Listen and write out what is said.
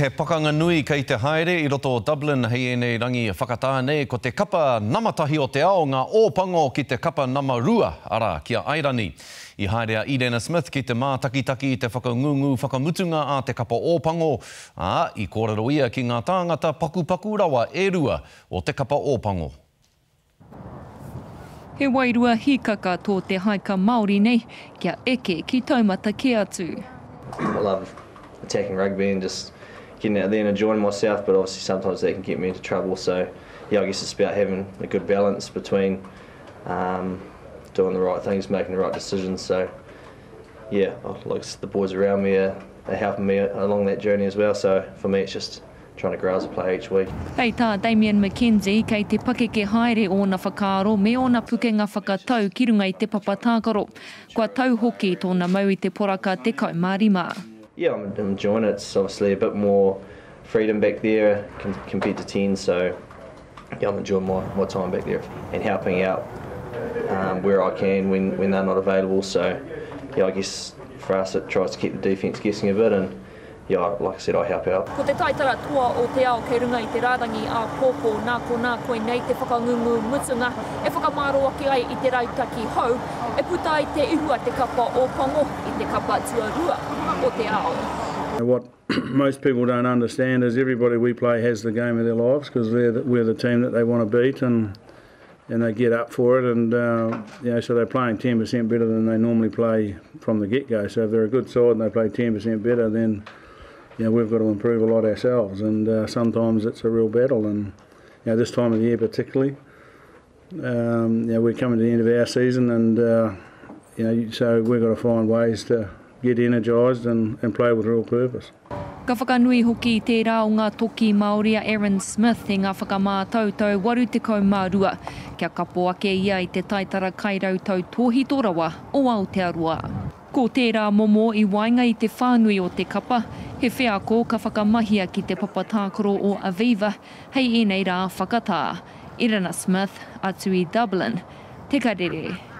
He pakanga nui kei te haere i roto o Dublin hei ēnei rangi whakatā nei ko te kapa nama tahi o te ao ngā Ōpango ki te kapa nama rua, arā, ki a Airani. I haere a Irena Smith ki te mātakitaki i te whakangungu whakamutunga a te kapa Ōpango, ā, i kōrero ia ki ngā tāngata pakupaku rawa e rua o te kapa Ōpango. He wairua hīkaka tō te haika Māori nei kia eke ki taumata kē atu. I love attacking rugby and just getting out there and enjoying myself but obviously sometimes that can get me into trouble so yeah I guess it's about having a good balance between um, doing the right things, making the right decisions so yeah like the boys around me are, are helping me along that journey as well so for me it's just trying to grow as a player each week. Hei tā Damian McKenzie, kei te pakeke haere ōna whakaaro me ōna pukenga whakatau ki runga i te papa tākaro. Kua tau hoki tōna mau i te poraka 15. Yeah, I'm enjoying it. It's obviously a bit more freedom back there compared to 10, so yeah, I'm enjoying my, my time back there and helping out um, where I can when, when they're not available. So yeah, I guess for us it tries to keep the defence guessing a bit and yeah, like I said, I help out. Ko te taitara toa o te ao kei runga i te rārangi āpōpō, nā konā koinei te whakangungu mutunga e whakamāro ake ai i te rautaki hou e puta ai te ihu a te kapa Ōpango i te kapa tuarua o te ao. What most people don't understand is everybody we play has the game of their lives because we're the team that they want to beat and and they get up for it and uh, you know so they're playing 10% better than they normally play from the get-go. So if they're a good side and they play 10% better then you know, we've got to improve a lot ourselves and uh, sometimes it's a real battle and you know, this time of the year particularly um, you know, we're coming to the end of our season and uh, you know, so we've got to find ways to get energised and, and play with real purpose. Ka whakanui hoki tērā o ngā toki Māori a Aaron Smith i ngā whakamātautau 82, kia kapo ake ia i te taitara kairautau tōhito rawa o Aotearoa. Ko tērā momo i waenga i te whānui o te kapa, he wheako ka whakamahia ki te papa tākaro o Aviva hei ēnei rā whakatā. Erana Smith, atu i Dublin, Te Karere.